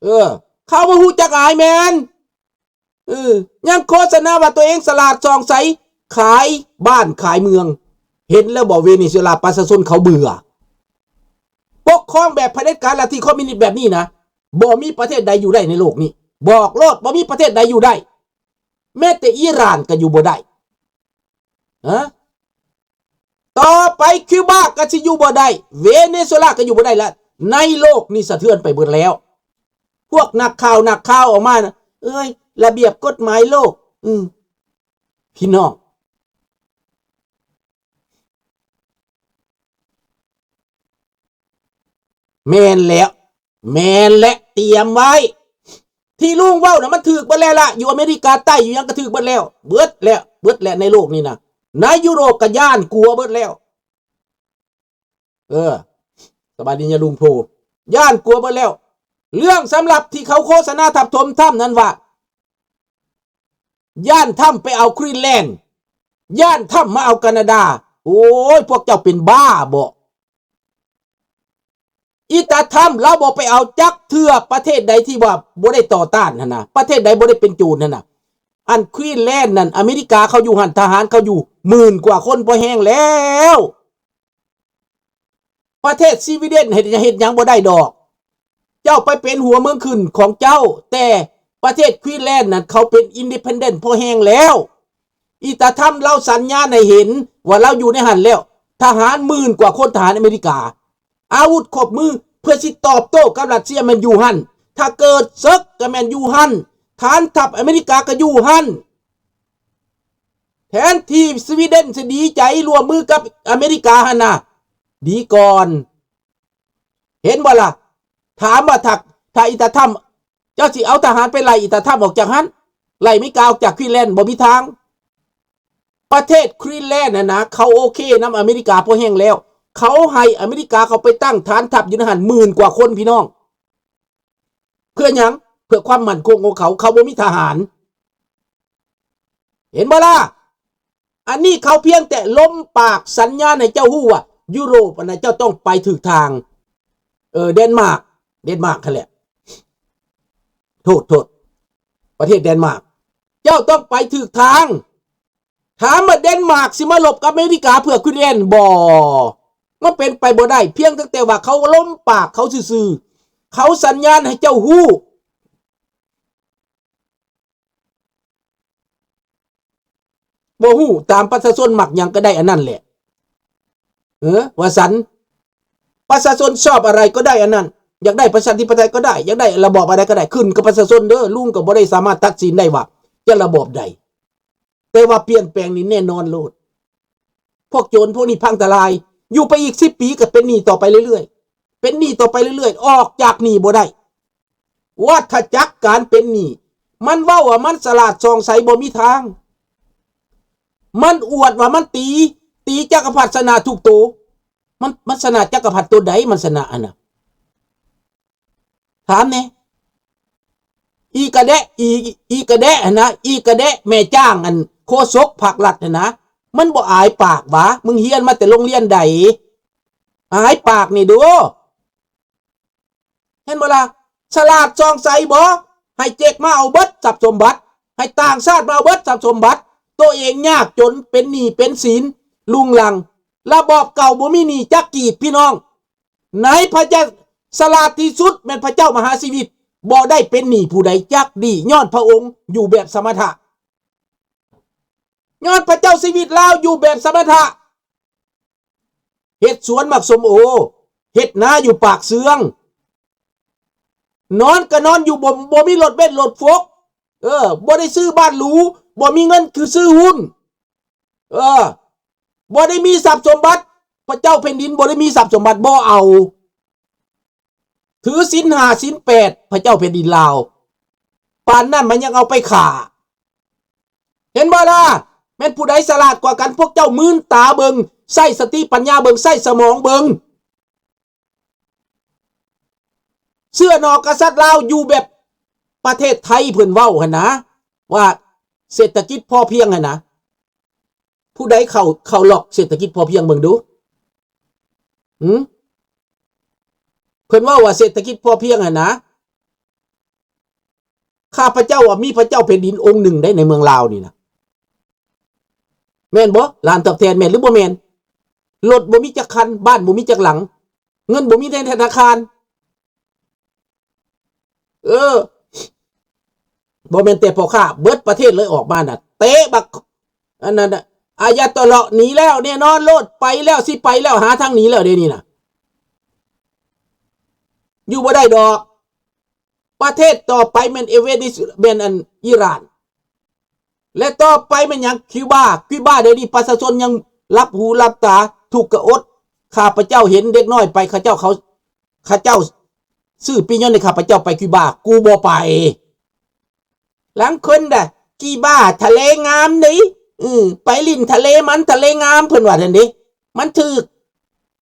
ເອີ ເຂົາບໍ່ຮູ້ຈັກອາຍແມ່ນ ເອີ ຍັງໂຄສະນາວ່າຕົວເອງສະຫຼາດສ່ອງໃສ ຂາຍບ້ານຂາຍເມືອງ. ເຫັນແລ້ວບໍ່ ເວເນຊູເອລາ ປະຊາຊົນເຂົາເບື່ອ. ປົກຄອງແບບຜະເດັດການລັດທິຄອມມິວນິດແບບນີ້ນະ ບໍ່ມີປະເທດໃດຢູ່ໄດ້ໃນໂລກນີ້. ບອກໂລດ ບໍ່ມີປະເທດໃດຢູ່ໄດ້. ແມ້ແຕ່ອີຣານກໍຢູ່ບໍ່ໄດ້. ຮະ? ຕໍ່ໄປຄິວບາກໍຊິຢູ່ບໍ່ໄດ້, ເວເນຊູເອລາກໍຢູ່ບໍ່ໄດ້ລະ. ໃນໂລກນີ້ສະເທືອນໄປເບິດແລ້ວ. ພວກນັກຂ່າວ, ນັກຂ່າວອອກມານະ, ເອີຍ, ລະບຽບກົດໝາຍໂລກ. ອືມ. ພີ່ນ້ອງ. ແມ່ນແລ້ວ, ແມ່ນແຫຼະ, ຕຽມໄວ້. ທີ່ລຸງເວົ້ານະ ມັນຖືກເບິດແລ້ວລະ, ຢູ່ອາເມລິກາໃຕ້ ຢູ່ຫຍັງກໍຖືກເບິດແລ້ວ, ເບິດແລ້ວ, ເບິດແລ້ວໃນໂລກນີ້ນະ. ໃນຢູໂຣບກໍຢ້ານກົວເບິດແລ້ວ. ເອີ, ສະບາຍດີຍາລຸງໂພ, ຢ້ານກົວເບິດແລ້ວ. ເລື່ອງສຳລັບທີ່ເຂົາໂຄສະນາທັບຖົມທຳນັ້ນວ່າ ຢ້ານທຳໄປເອົາກຣີນແລນ, ຢ້ານທຳມາເອົາການາດາ. ໂອ້ຍ, ພວກເຈົ້າເປັນບ້າບໍ? ອີຕາທຳລາວບໍ່ໄປເອົາຈັກເທື່ອ, ປະເທດໃດທີ່ວ່າບໍ່ໄດ້ຕໍ່ຕ້ານຫັ້ນນະ, ປະເທດໃດບໍ່ໄດ້ເປັນໂຈນຫັ້ນນະ. ອັນກຣີນແລນນັ້ນ ອາເມລິກາເຂົາຢູ່ຫັ້ນ, ທະຫານເຂົາຢູ່ໝື່ນກວ່າຄົນພໍແຮງແລ້ວ. ປະເທດສະວີເດັນເຮັດ ເຮັດຫຍັງບໍ່ໄດ້ດອກ. ເຈົ້າໄປເປັນຫົວເມືອງຂຶ້ນຂອງເຈົ້າ, ແຕ່ປະເທດກຣີນແລນນັ້ນ ເຂົາເປັນອິນດີເພນເດັນພໍແຮງແລ້ວ. ອີຕາທຳລາວສັນຍານໃຫ້ເຫັນວ່າລາວຢູ່ໃນຫັ້ນແລ້ວ. ທະຫານໝື່ນກວ່າຄົນ, ທະຫານອາເມລິກາ, ອາວຸດຄົບມືເພື່ອຊິຕອບໂຕ້ກັບຣັດເຊຍແມ່ນຢູ່ຫັ້ນ. ຖ້າເກີດເສິກກໍແມ່ນຢູ່ຫັ້ນ. ຖານທັບອາເມລິກາກໍຢູ່ຫັ້ນ. ແທນທີ່ສະວີເດັນຊິດີໃຈຮ່ວມມືກັບອາເມລິກາຫັ້ນນະ, ດີກ່ອນ. ເຫັນບໍ່ລະ? ຖາມວ່າຖ້າ ຖ້າອີຕາທຳ ເຈົ້າຊິເອົາທະຫານໄປໄລ່ອີຕາທຳອອກຈາກຫັ້ນ, ໄລ່ອາເມລິກາອອກຈາກກຣີນແລນ? ບໍ່ມີທາງ. ປະເທດກຣີນແລນຫັ້ນນະ ເຂົາໂອເຄນຳອາເມລິກາພໍແຮງແລ້ວ. ເຂົາໃຫ້ອາເມລິກາເຂົ້າໄປຕັ້ງຖານທັບຢູ່ໃນຫັ້ນໝື່ນກວ່າຄົນ, ພີ່ນ້ອງ. ເພື່ອຫຍັງ? ເພື່ອຄວາມໝັ້ນຄົງຂອງເຂົາ, ເຂົາບໍ່ມີທະຫານ. ເຫັນບໍ່ລະ? ອັນນີ້ເຂົາພຽງແຕ່ລົມປາກສັນຍານໃຫ້ເຈົ້າຮູ້ວ່າ ຢູໂຣບຫັ້ນນະ ເຈົ້າຕ້ອງໄປຖືກທາງ. ເອີ ເດນມາກ, ເດນມາກຫັ້ນແຫຼະ. ໂທດ, ໂທດ, ປະເທດເດນມາກ, ເຈົ້າຕ້ອງໄປຖືກທາງ. ຖາມວ່າເດນມາກຊິມາລົບກັບອາເມລິກາເພື່ອກຣີນແລນ? ບໍ່. ມັນເປັນໄປບໍ່ໄດ້. ພຽງແຕ່ວ່າເຂົາລົມປາກເຂົາຊື່ໆ. ເຂົາສັນຍານໃຫ້ເຈົ້າຮູ້. ບໍ່ຮູ້, ຕາມປະຊາຊົນມັກຫຍັງກໍໄດ້ອັນນັ້ນແຫຼະ. ເອີ ວ່າຊັ້ນ. ປະຊາຊົນຊອບອະໄລກໍໄດ້ອັນນັ້ນ. ຢາກໄດ້ປະຊາທິປະໄຕກໍໄດ້, ຢາກໄດ້ລະບອບອະໄລກໍໄດ້. ຂຶ້ນກັບປະຊາຊົນເດີ້. ລຸງກໍບໍ່ໄດ້ສາມາດຕັດສິນໄດ້ວ່າຈະລະບອບໃດ. ແຕ່ວ່າປ່ຽນແປງນີ້ແນ່ນອນໂລດ. ພວກໂຈນພວກນີ້ພັງທະລາຍ. ຢູ່ໄປອີກສິບປີກໍເປັນໜີ້ຕໍ່ໄປເລື້ອຍໆ, ເປັນໜີ້ຕໍ່ໄປເລື້ອຍໆ, ອອກຈາກໜີ້ບໍ່ໄດ້. ວັດທະຈັກການເປັນໜີ້. ມັນເວົ້າວ່າມັນສະຫຼາດສ່ອງໃສ, ບໍ່ມີທາງ. ມັນອວດວ່າມັນຕີ, ຕີຈັກກະພັດຊະນະທຸກໂຕ. ມັນ, ມັນຊະນະຈັກກະພັດໂຕໃດ? ມັນຊະນະອັນນະ. ຖາມແດ່. ອີກະແດະ, ອີ, ອີກະແດະຫັ້ນນະ, ອີກະແດະແມ່ຈ້າງ ອັນໂຄສົກພັກລັດຫັ້ນນະ, ມັນບໍ່ອາຍປາກຫວາ? ມຶງຮຽນມາແຕ່ໂຮງຮຽນໃດ? ອາຍປາກນີ້ດູ. ເຫັນບໍ່ລະ? ສະຫຼາດສ່ອງໃສບໍ່? ໃຫ້ເຈັກມາເອົາເບິດຊັບສົມບັດ, ໃຫ້ຕ່າງຊາດມາເອົາເບິດຊັບສົມບັດ, ໂຕເອງຍາກຈົນເປັນໜີ້ເປັນສິນລຸງລັງ. ລະບອບເກົ່າບໍ່ມີໜີ້ຈັກກີບ, ພີ່ນ້ອງ. ໃນພະເຈົ້າສະຫຼາດທີ່ສຸດແມ່ນພະເຈົ້າມະຫາຊີວິດ, ບໍ່ໄດ້ເປັນໜີ້ຜູ້ໃດຈັກດີ້, ຍ້ອນພະອົງຢູ່ແບບສະມະຖະ, ຍ້ອນພະເຈົ້າຊີວິດລາວຢູ່ແບບສະມະຖະ, ເຮັດສວນໝາກສົ້ມໂອ, ເຮັດນາຢູ່ປາກເຊືອງ, ນອນກໍນອນຢູ່ ບໍ່, ບໍ່ມີລົດເບັນລົດຟົກ, ເອີ, ບໍ່ໄດ້ຊື້ບ້ານຫຼູ, ບໍ່ມີເງິນຄືຊື້ຫຸ້ນ. ເອີ, ບໍ່ໄດ້ມີຊັບສົມບັດ, ພະເຈົ້າແຜ່ນດິນບໍ່ໄດ້ມີຊັບສົມບັດ, ບໍ່ເອົາ. ຖືສິນຫ້າສິນແປດ, ພະເຈົ້າແຜ່ນດິນລາວ. ປານນັ້ນມັນຍັງເອົາໄປຂ້າ. ເຫັນບໍ່ລະ? ແມ່ນຜູ້ໃດສະຫຼາດກວ່າກັນ? ພວກເຈົ້າມືນຕາເບິ່ງ, ໃຊ້ສະຕິປັນຍາເບິ່ງ, ໃຊ້ສະໝອງເບິ່ງ. ເຊື້ອໜໍ່ກະສັດລາວຢູ່ແບບປະເທດໄທເພິ່ນເວົ້າຫັ້ນນະ ວ່າເສດຖະກິດພໍພຽງຫັ້ນນະ. ຜູ້ໃດເຂົ້າ, ເຂົ້າລັອກເສດຖະກິດພໍພຽງເບິ່ງດູ. ຫື? ເພິ່ນເວົ້າວ່າເສດຖະກິດພໍພຽງຫັ້ນນະ. ຂ້າພະເຈົ້າວ່າມີພະເຈົ້າແຜ່ນດິນອົງໜຶ່ງໃດໃນເມືອງລາວນີ້ນະ ແມ່ນບໍ່? ຫຼານຕອບແທນແມ່ນຫຼືບໍ່ແມ່ນ? ລົດບໍ່ມີຈັກຄັນ, ບ້ານບໍ່ມີຈັກຫຼັງ, ເງິນບໍ່ມີໃນທະນາຄານ. ເອີ ບໍ່ແມ່ນແຕ່ພໍ່ຄ້າ, ເບິດປະເທດເລີຍອອກມານະ. ເຕະບັກ ອັນນັ້ນນະ ອາຍາໂຕເລາະໜີແລ້ວແນ່ນອນໂລດ, ໄປແລ້ວ, ຊິໄປແລ້ວ, ຫາທາງໜີແລ້ວເດນີ້ນະ. ຢູ່ບໍ່ໄດ້ດອກ. ປະເທດຕໍ່ໄປແມ່ນເອເວເນຊູເອລາ ແມ່ນອັນອີຣານ ແລະ ຕໍ່ໄປແມ່ນຫຍັງ? ຄິວບາ. ຄິວບາດຽວນີ້ປະຊາຊົນຍັງຫຼັບຫູຫຼັບຕາ ທຸກກະອົດ. ຂ້າພະເຈົ້າເຫັນເດັກນ້ອຍໄປ ເຂົາເຈົ້າ ເຂົາ ເຂົາເຈົ້າຊື້ປີ້ຍົນໃຫ້ຂ້າພະເຈົ້າໄປຄິວບາ, ກູບໍ່ໄປ. ລາງຄົນດະ ຄິວບາທະເລງາມເດ້, ອື ໄປຫຼິ້ນທະເລມັນ ທະເລງາມ ເພິ່ນວ່າຊັ້ນເດ້, ມັນຖືກ.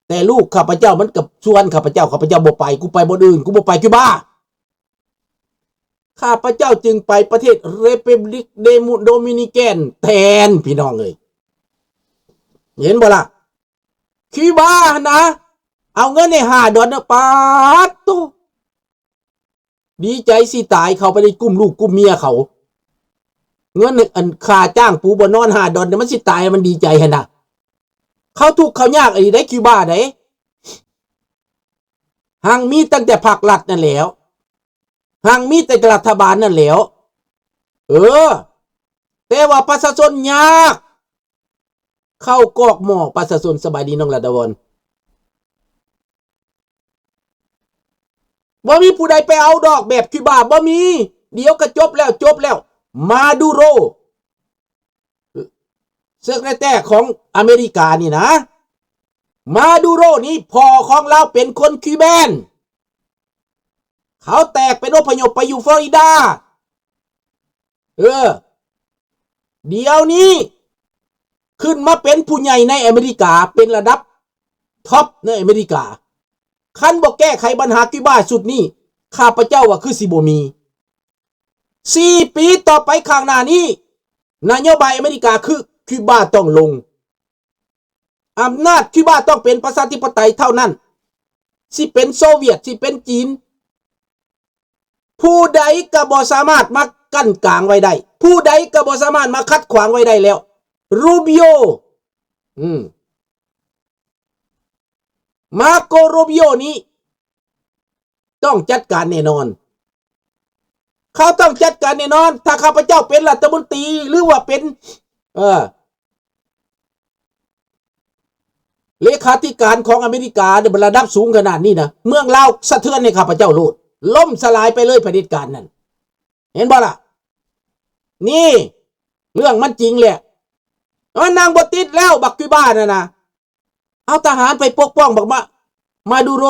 ແຕ່ລູກຂ້າພະເຈົ້າມັນກໍຊວນຂ້າພະເຈົ້າ, ຂ້າພະເຈົ້າບໍ່ໄປ, ກູໄປບ່ອນອື່ນ, ກູບໍ່ໄປຄິວບາ. ຂ້າພະເຈົ້າຈຶ່ງໄປປະເທດເຣປູບລິກເດໂມ ໂດມິນິແກນແທນ ພີ່ນ້ອງເອີຍ. ເຫັນບໍ່ລະ? ຄິວບາຫັ້ນນະ ເອົາເງິນໃຫ້ຫ້າດອນນະ ປາດໂຕ ດີໃຈຊິຕາຍ, ເຂົາໄປໄດ້ກຸ້ມລູກກຸ້ມເມຍເຂົາ. ເງິນອັນຄ່າຈ້າງປູບ່ອນນອນຫ້າດອນນະ ມັນຊິຕາຍ ມັນດີໃຈຫັ້ນນະ. ເຂົາທຸກເຂົາຍາກອີ່ຫຼີໃດ໋ ຄິວບາໃດ໋. ຮັ່ງມີຕັ້ງແຕ່ພັກລັດນັ້ນແຫຼ້ວ, ຮັ່ງມີແຕ່ລັດຖະບານນັ້ນແຫຼ້ວ. ເອີ ແຕ່ວ່າປະຊາຊົນຍາກ ເຂົ້າກອກໝໍ້ປະຊາຊົນ. ສະບາຍດີນ້ອງລະດາວອນ. ບໍ່ມີຜູ້ໃດໄປເອົາດອກແບບຄິວບາ, ບໍ່ມີ. ດຽວກໍຈົບແລ້ວ, ຈົບແລ້ວ. ມາດູໂຣ ເຊກເຣແຕຂອງອາເມລິການີ້ນະ, ມາດູໂຣນີ້ພໍ່ຂອງລາວເປັນຄົນຄິວແບນ. ເຂົາແຕກເປັນອົບພະຍົບໄປຢູ່ຟລໍຣິດາ. ເອີ ດຽວນີ້ຂຶ້ນມາເປັນຜູ້ໃຫຍ່ໃນອາເມລິກາ, ເປັນລະດັບທັອບໃນອາເມລິກາ. ຄັນບໍ່ແກ້ໄຂບັນຫາຄິວບາຊຸດນີ້, ຂ້າພະເຈົ້າວ່າຄືຊິບໍ່ມີ. ສີ່ປີຕໍ່ໄປຂ້າງໜ້ານີ້, ນະໂຍບາຍອາເມລິກາຄືຄິວບາຕ້ອງລົງ. ອຳນາດຄິວບາຕ້ອງເປັນປະຊາທິປະໄຕເທົ່ານັ້ນ. ຊິເປັນໂຊວຽດ, ຊິເປັນຈີນ, ຜູ້ໃດກໍບໍ່ສາມາດມາກັ້ນກາງໄວ້ໄດ້, ຜູ້ໃດກໍບໍ່ສາມາດມາຂັດຂວາງໄວ້ໄດ້ແລ້ວ. ຣູບິໂອ ອືມ ມາໂກ ຣູບິໂອນີ້ຕ້ອງຈັດການແນ່ນອນ. ເຂົາຕ້ອງຈັດການແນ່ນອນ. ຖ້າຂ້າພະເຈົ້າເປັນລັດຖະມົນຕີ ຫຼືວ່າເປັນ ເອີ ເລຂາທິການຂອງອາເມລິກາ ລະດັບສູງຂະໜາດນີ້ນະ, ເມືອງລາວສະເທືອນໃຫ້ຂ້າພະເຈົ້າໂລດ, ລົ້ມສະຫຼາຍໄປເລີຍ ຜະເດັດການນັ້ນ. ເຫັນບໍ່ລະ? ນີ້ເລື່ອງມັນຈິງແຫຼະ. ມັນນັ່ງບໍ່ຕິດແລ້ວ ບັກຄິວບານັ້ນນະ. ເອົາທະຫານໄປປົກປ້ອງບັກມາ ມາດູໂຣ.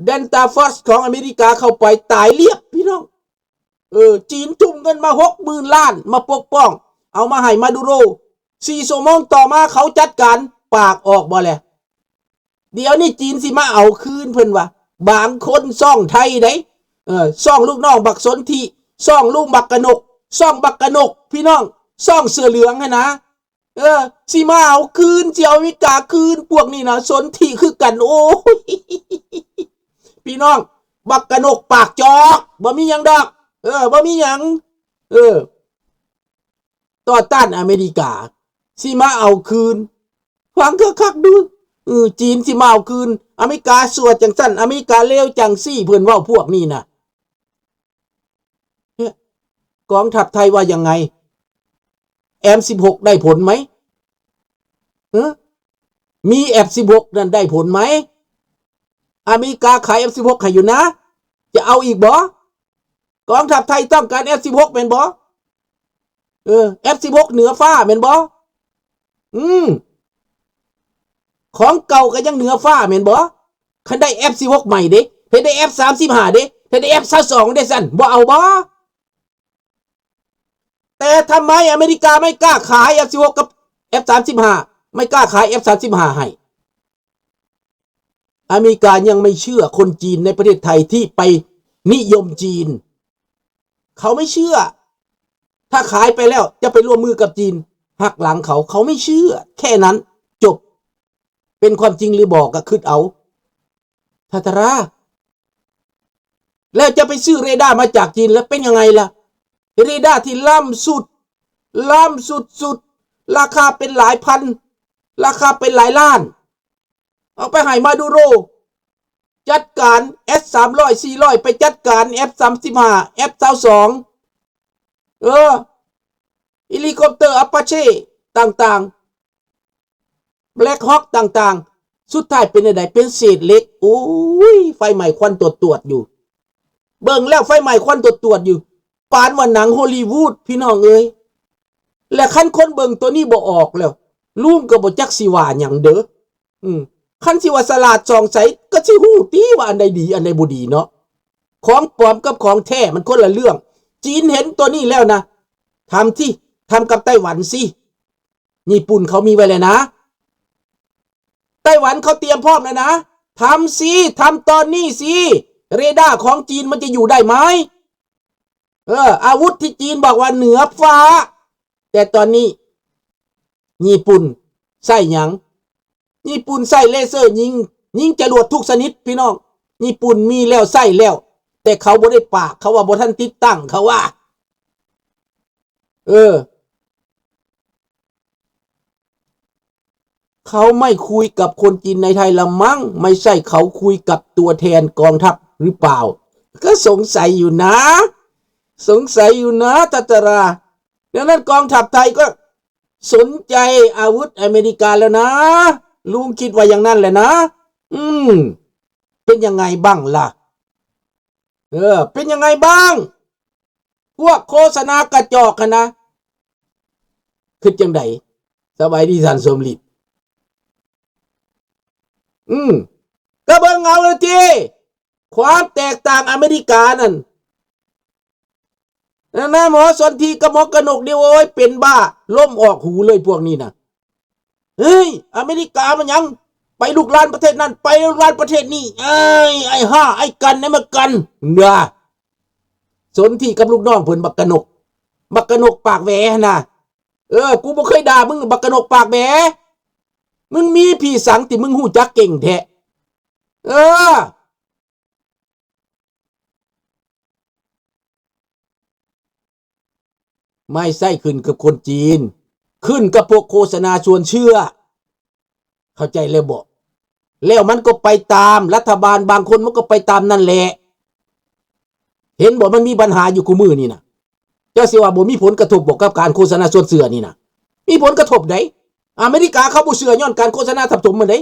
ເດລຕາຟອສຂອງອາເມລິກາເຂົ້າໄປ ຕາຍລຽບພີ່ນ້ອງ. ເອີ ຈີນທຸ່ມເງິນມາຫົກໝື່ນລ້ານມາປົກປ້ອງ ເອົາມາໃຫ້ມາດູໂຣ. ສີ່ຊົ່ວໂມງຕໍ່ມາເຂົາຈັດການ, ປາກອອກບໍ່ແລະ? ດຽວນີ້ຈີນຊິມາເອົາຄືນເພິ່ນວ່າ. ບາງຄົນຊ່ອງໄທໃດ໋, ເອີ ຊ່ອງລູກນ້ອງບັກສົນທິ, ຊ່ອງລຸງບັກກະນົກ, ຊ່ອງບັກກະນົກ ພີ່ນ້ອງ, ຊ່ອງເສືອເຫຼືອງຫັ້ນນະ. ເອີ ຊິມາເອົາຄືນ, ຊິເອົາອາເມລິກາຄືນ. ພວກນີ້ນະສົນທິຄືກັນ. ໂອ້ຍ ພີ່ນ້ອງ, ບັກກະນົກປາກຈອກ, ບໍ່ມີຫຍັງດອກ. ເອີ ບໍ່ມີຫຍັງ. ເອີ ຕໍ່ຕ້ານອາເມລິກາ, ຊິມາເອົາຄືນ. ຟັງຄັກໆດູ. ເອີ ຈີນຊິມາເອົາຄືນ, ອາເມລິກາຊົ່ວຈັ່ງຊັ້ນ, ອາເມລິກາເລວຈັ່ງຊີ້, ເພິ່ນເວົ້າພວກນີ້ນະ. ເອີ ກອງທັບໄທວ່າຍັງໄງ? ເອັມສິບຫົກໄດ້ຜົນໄໝ? ເອີ ມີເອັມສິບຫົກນັ້ນໄດ້ຜົນໄໝ? ອາເມລິກາຂາຍເອັມສິບຫົກໃຫ້ຢູ່ນະ, ຈະເອົາອີກບໍ່? ກອງທັບໄທຕ້ອງການເອັມສິບຫົກແມ່ນບໍ່? ເອີ ເອັມສິບຫົກເໜືອຟ້າແມ່ນບໍ່? ອືມ ຂອງເກົ່າກໍຍັງເໜືອຟ້າແມ່ນບໍ່? ຄັນໄດ້ເອັມສິບຫົກໃໝ່ເດ້, ຖ້າໄດ້ເອັມສາມສິບຫ້າເດ້, ຖ້າໄດ້ເອັມຊາວສອງເດ້ຊັ້ນ, ບໍ່ເອົາບໍ່? ແຕ່ທຳໄມອາເມລິກາໄມ່ກ້າຂາຍເອັມສິບຫົກກັບເອັມສາມສິບຫ້າ, ໄມ່ກ້າຂາຍເອັມສາມສິບຫ້າໃຫ້? ອາເມລິກາຍັງໄມ່ເຊື່ອຄົນຈີນໃນປະເທດໄທທີ່ໄປນິຍົມຈີນ. ເຂົາໄມ່ເຊື່ອ. ຖ້າຂາຍໄປແລ້ວຈະໄປຮ່ວມມືກັບຈີນ, ຫັກຫຼັງເຂົາ, ເຂົາໄມ່ເຊື່ອ. ແຄ່ນັ້ນ, ຈົບ. ເປັນຄວາມຈິງຫຼືບໍ່ກໍຄິດເອົາ. ທ່ານທາລາ แล้วจะไปซื้อเรดาร์มาจากจีน แล้วเป็นยังไงล่ะ เรดาร์ที่ล้ำสุด ล้ำสุดๆ ราคาเป็นหลายพัน ราคาเป็นหลายล้าน เอาไปให้มาดูโร จัดการ เอส สามร้อย สี่ร้อย ไปจัดการ เอฟ สามสิบห้า เอฟ ซาวสอง เออ เฮลิคอปเตอร์ Apache ต่างๆ Black Hawk ต่างๆ สุดท้ายเป็นจั่งใด เป็นเศษเหล็ก โอ้ย ไฟไหม้ควันตวดๆ อยู่ เบิ่งแล้วไฟไหม้ควันตวดๆ อยู่ ปานว่าหนังฮอลลีวูด พี่น้องเอ้ย และคันคนเบิ่งตัวนี้บ่ออกแล้ว ลุงก็บ่จักสิว่าหยังเด้อ อืม คันสิว่าสลาดส่องใส ก็สิฮู้ติว่าอันใดดี อันใดบ่ดีเนาะ ของปลอมกับของแท้มันคนละเรื่อง จีนเห็นตัวนี้แล้วนะ ทำสิ ทำกับไต้หวันสิ ญี่ปุ่นเขามีไว้แล้วนะ ไต้หวันเขาเตรียมพร้อมแล้วนะ ทำสิ ทำตอนนี้สิ เรดาร์ของจีนมันจะอยู่ได้ไหม เออ อาวุธที่จีนบอกว่าเหนือฟ้า แต่ตอนนี้ ญี่ปุ่นใช้หยัง ญี่ปุ่นใช้เลเซอร์ยิง ยิงจรวดทุกชนิด พี่น้อง ญี่ปุ่นมีแล้วใช้แล้ว แต่เขาบ่ได้ปาก เขาว่าบ่ทันติดตั้ง เขาว่า เออ เขาไม่คุยกับคนจีนในไทยละมั้ง ไม่ใช่เขาคุยกับตัวแทนกองทัพหรือเปล่า ก็สงสัยอยู่นะ สงสัยอยู่นะ ทัตตรา ดังนั้นกองทัพไทยก็สนใจอาวุธอเมริกาแล้วนะ ลุงคิดว่าอย่างนั้นแหละนะ อืม เป็นยังไงบ้างล่ะ เออ เป็นยังไงบ้าง พวกโฆษณากระจอกหั้นนะ คิดจั่งใด สบายดีท่านสมฤทธิ์ อืม ก็เบิ่งเอาละติ ความแตกต่างอเมริกานั่น นั่นนะ หมอสนธิกับหมอกนกนี่ โอ้ย เป็นบ้า ลมออกหูเลยพวกนี้นะ เฮ้ย อเมริกามันหยัง ไปลุกรานประเทศนั้น ไปลุกรานประเทศนี้ เอ้ย ไอ้ห่า ไอ้กัน ไอ้มากัน เด้อ สนธิกับลูกน้องเพิ่น บักกะนก บักกะนกปากแหวหั่นนะ เออ กูบ่เคยด่ามึง บักกะนกปากแหว มึงมีพี่สังติ มึงฮู้จักเก่งแท้ เออ ไม่ใช่ขึ้นกับคนจีน ขึ้นกับพวกโฆษณาชวนเชื่อ เข้าใจแล้วบ่ แล้วมันก็ไปตาม รัฐบาลบางคนมันก็ไปตามนั่นแหละ เห็นบ่ มันมีปัญหาอยู่คู่มื้อนี่นะ เจ้าสิว่าบ่มีผลกระทบบ่กับการโฆษณาชวนเชื่อนี่นะ มีผลกระทบได๋ อเมริกาเขาบ่เชื่อย้อนการโฆษณาทับถมมันได๋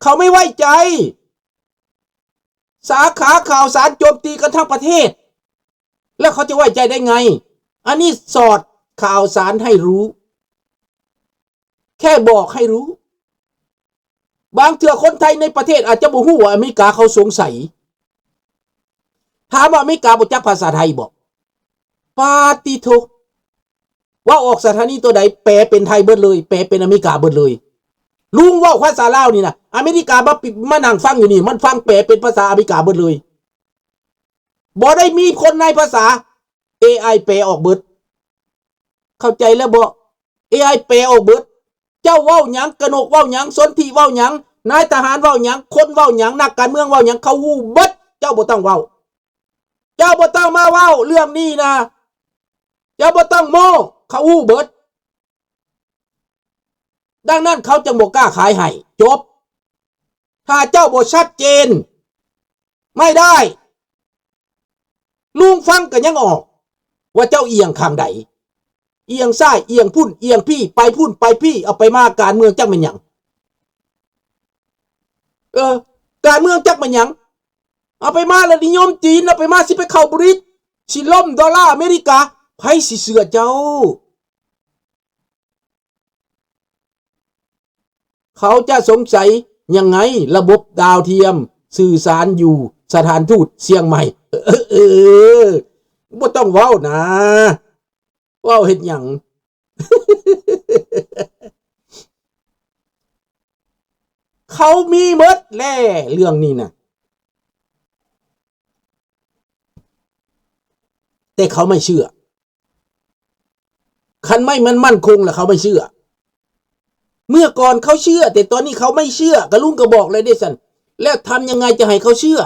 เขาไม่ไว้ใจ สาขาข่าวสารโจมตีกันทั้งประเทศ แล้วเขาจะไว้ใจได้ไง อันนี้สอดข่าวสารให้รู้ แค่บอกให้รู้ บางเทื่อคนไทยในประเทศอาจจะบ่ฮู้ว่าอเมริกาเขาสงสัย ถามว่าอเมริกาบ่จักภาษาไทยบ่ ปาติโธ่ เว้าออกสถานีตัวใด แปลเป็นไทยเบิดเลย แปลเป็นอเมริกาเบิดเลย ลุงเว้าภาษาลาวนี่นะ อเมริกามาปิ มานั่งฟังอยู่นี่ มันฟังแปลเป็นภาษาอเมริกาเบิดเลย บ่ได้มีคนในภาษา เอไอ แปลออกเบิด เข้าใจแล้วบ่ เอไอ แปลออกเบิด เจ้าเว้าหยัง กนกเว้าหยัง สนธิเว้าหยัง นายทหารเว้าหยัง คนเว้าหยัง นักการเมืองเว้าหยัง เขาฮู้เบิด เจ้าบ่ต้องเว้า เจ้าบ่ต้องมาเว้าเรื่องนี้นะ เจ้าบ่ต้องโม้ เขาฮู้เบิด ดังนั้นเขาจึงบ่กล้าขายให้ จบ ถ้าเจ้าบ่ชัดเจน ไม่ได้ ลุงฟังก็ยังออก ว่าเจ้าเอียงข้างใด เอียงซ้าย เอียงพุ้น เอียงพี้ ไปพุ้น ไปพี้ เอาไปมา การเมืองจักแม่นหยัง เออ การเมืองจักแม่นหยัง เอาไปมาแล้วนิยมจีน เอาไปมาสิไปเข้าบริก สิล้มดอลลาร์อเมริกา ไผสิเชื่อเจ้า เขาจะสงสัยยังไง ระบบดาวเทียมสื่อสารอยู่สถานทูตเชียงใหม่ เออ บ่ต้องเว้านะ เว้าเฮ็ดหยัง เขามีหมดแหละเรื่องนี้นะ แต่เขาไม่เชื่อ คันไม้มันมั่นคงแล้วเขาไม่เชื่อ เมื่อก่อนเขาเชื่อ แต่ตอนนี้เขาไม่เชื่อ ก็ลุงก็บอกเลยเด้ซั่น แล้วทำยังไงจะให้เขาเชื่อ